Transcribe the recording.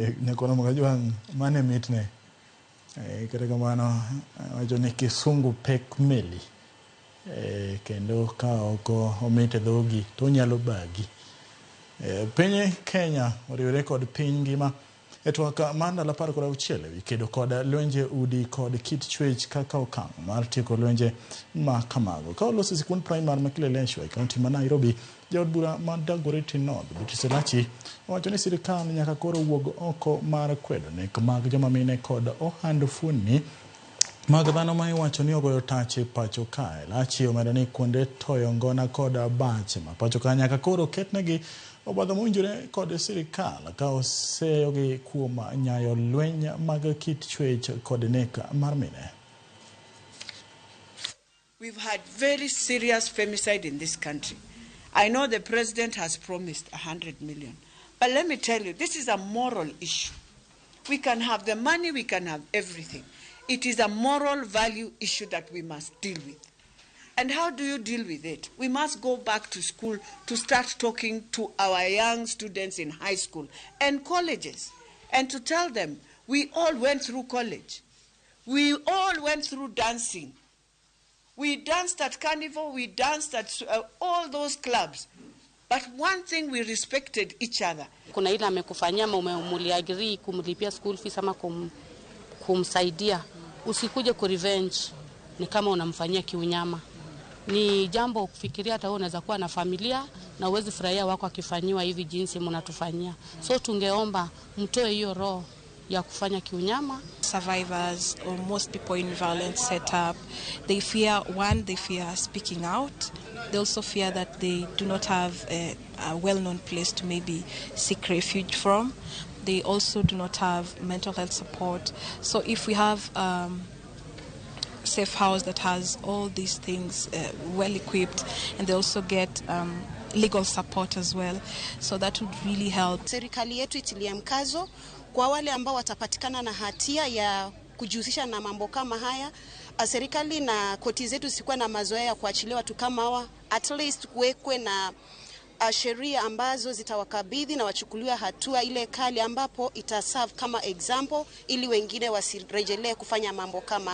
Nyakono Kajwang' mane mitne. Kata kamano wacho ni kisungu pek meli. Kendo ka ok omit e dhogi to onyalo bagi. Piny Kenya oriwore kod piny ngima e twak mar ndalo 16 ewi kedo kod lwenje udi kod kit chwech kaka okang' mar tieko lwenje ma kamago. Ka oloso e sikund primar ma Kileleshwa e kaunti ma Nairobi, jaod bura ma Dagoretti North, Beatrice Elachi, owacho ni sirikal nyaka koro wuog oko mar kwedo nek mag joma mine kod ohand fuondni mag dhano ma iwacho ni ogoyo tach e pacho kae. Elachi omedo ni kuonde toyo ngona kod bach ma pacho ka nyaka koro ketnegi obadho mowinjore kod sirikal ka oseyogi kuom nyayo lweny mag kit chwech kod nek mar mine. We've had very serious femicide in this country. I know the president has promised 100 million. But let me tell you, this is a moral issue. We can have the money, we can have everything. It is a moral value issue that we must deal with. And how do you deal with it? We must go back to school to start talking to our young students in high school and colleges and to tell them we all went through college. We all went through dancing. We danced at Carnival, we danced at all those clubs. But one thing, we respected each other. Kuna ile amekufanyia ama muliagree kumlipia school fees ama kumsaidia, usikuje ku revenge, ni kama unamfanyia kiunyama. Ni jambo kufikiria, hata wewe unaweza kuwa na familia na uwezi furahia wako akifanyiwa hivi jinsi mnatufanyia. So tungeomba mtoe hiyo roho ya kufanya kiunyama. Survivors or most people in violent setup, they fear, one, they fear speaking out. They also fear that they do not have a well-known place to maybe seek refuge from. They also do not have mental health support. So if we have safe house that has all these things well equipped, and they also get legal support as well, so that would really help. Serikali yetu itilie mkazo kwa wale ambao watapatikana na hatia ya kujihusisha na mambo kama haya. Serikali na koti zetu zisikuwa na mazoea ya kuachilia watu kama hawa, at least kuwekwe na sheria ambazo zitawakabidhi na wachukuliwe hatua ile kali ambapo itaserve kama example ili wengine wasirejelee kufanya mambo kama